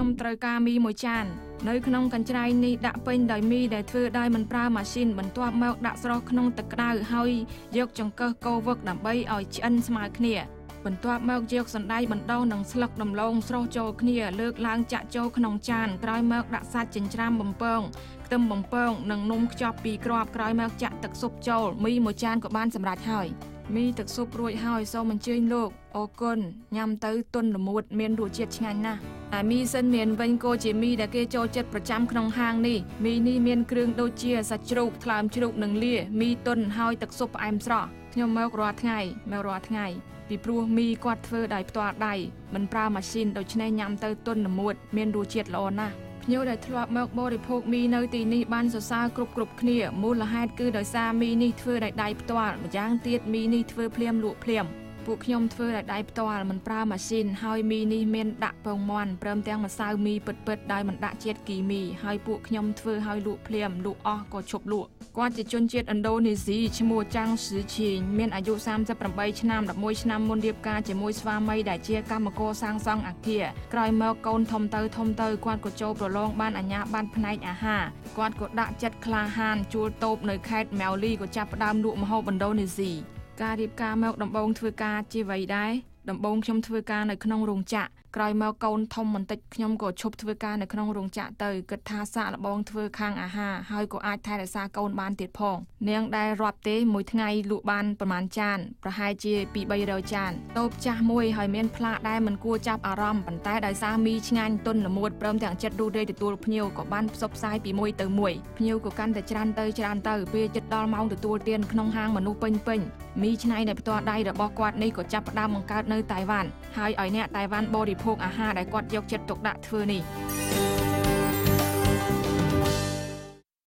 ខ្ញុំត្រូវការមីមួយចាននៅក្នុងកញ្ច្រែងនេះដាក់ពេញដោយមីដែលធ្វើដោយមិនប្រើម៉ាស៊ីនបន្ទាប់មកដាក់ស្រុះក្នុងទឹកក្តៅហើយយកចង្កឹះកូរវឹកដើម្បីឲ្យឆ្អិនស្មើគ្នាបន្ទាប់មកយកសណ្តែកបណ្តុះនិងស្លឹកដំឡូងស្រុះចូលគ្នាលើកឡើងចាក់ចូលក្នុងចានក្រោយមកដាក់សាច់ចិញ្ច្រាំបំពងខ្ទឹមបំពងនិងនំខ្ចប់ពីរគ្រាប់ក្រោយមកចាក់ទឹកស៊ុបចូលមីមួយចានក៏បានសម្រេចហើយមីទឹកស៊ុបរួចហើយសូមអញ្ជើញលោកអរគុណញ៉ាំទៅទន់ល្មួតមានរសជាតិឆ្ងាញ់ណាស់ឯមីសិនមានវិញក៏ជាមីដែលគេចូលចិត្តប្រចាំក្នុងហាងនេះមីនេះមានគ្រឿងដូចជាសាច់ជ្រូកថ្លើមជ្រូកនិងលាមីទន់ហើយទឹកស៊ុបផ្អែមស្រស់ខ្ញុំមករាល់ថ្ងៃមករាល់ថ្ងៃពីព្រោះមីគាត់ធ្វើដោយផ្ទាល់ដៃមិនប្រើម៉ាស៊ីនដូច្នេះញ៉ាំទៅទន់ល្មួតមានរសជាតិល្អណាស់ភ្ញៀវដែលធ្លាប់មកបរិភោគមីនៅទីនេះបានសរសើរគ្រប់គ្នាមូលហេតុគឺដោយសារមីនេះធ្វើដោយដៃផ្ទាល់ម្យ៉ាងទៀតមីនេះធ្វើភ្លាមលក់ភ្លាមពួកខ្ញុំធ្វើដោយដៃផ្ទាល់មិនប្រើម៉ាស៊ីនហើយមីនេះមានដាក់ពងមាន់ព្រមទាំងម្សៅមីពិតៗដោយមិនដាក់ជាតិគីមីហើយពួកខ្ញុំធ្វើឲ្យលក់ភ្លាមលក់អស់ក៏ឈប់លក់គាត់ជាជនជាតិឥណ្ឌូនេស៊ីឈ្មោះចាំងស៊ឺឈីងមានអាយុ38ឆ្នាំ11ឆ្នាំមុនរៀបការជាមួយស្វាមីដែលជាកម្មករសាងសង់អគារក្រោយមកកូនធំទៅគាត់ក៏ចូលប្រឡងបានអាជ្ញាប័ណ្ណផ្នែកអាហារគាត់ក៏ដាក់ចិត្តក្លាហានជួលតូបនៅខេត្តម៉ៅលីក៏ចាប់ផ្ដើមលក់ម្ហូបឥណ្ឌូនេស៊ីការរៀបការមកដំបូងធ្វើការជាអ្វីដែរដំបូងខ្ញុំធ្វើការនៅក្នុងរោងចក្រក្រោយមកកូនធំបន្តិចខ្ញុំក៏ឈប់ធ្វើការនៅក្នុងរោងចក្រទៅគិតថាសាកល្បងធ្វើខាងអាហារហើយក៏អាចថែរក្សាកូនបានទៀតផងនាងដែលរាប់ទេមួយថ្ងៃលក់បានប្រមាណចានប្រហែលជា2-300ចានតូបចាស់មួយហើយមានផ្លាកដែលមិនគួរចាប់អារម្មណ៍ប៉ុន្តែដោយសារមីឆ្ងាញ់ទន់ល្មួតព្រមទាំងចិត្តរូតរាយទទួលភ្ញៀវក៏បានផ្សព្វផ្សាយពីមួយទៅមួយភ្ញៀវក៏កាន់តែច្រើនទៅពេលជិតដល់ម៉ោងទទួលទានក្នុងហាងមនុស្សពេញមីឆ្នៃដែលផ្ទាល់ដៃរបស់គាត់នេះក៏ចាប់ផ្ដើមបង្កើតនៅតៃវ៉ាន់ហើយឲ្យអ្នកតៃវ៉ាន់បរិភោគអាហារដែលគាត់យកចិត្តទុកដាក់ធ្វើនេះ។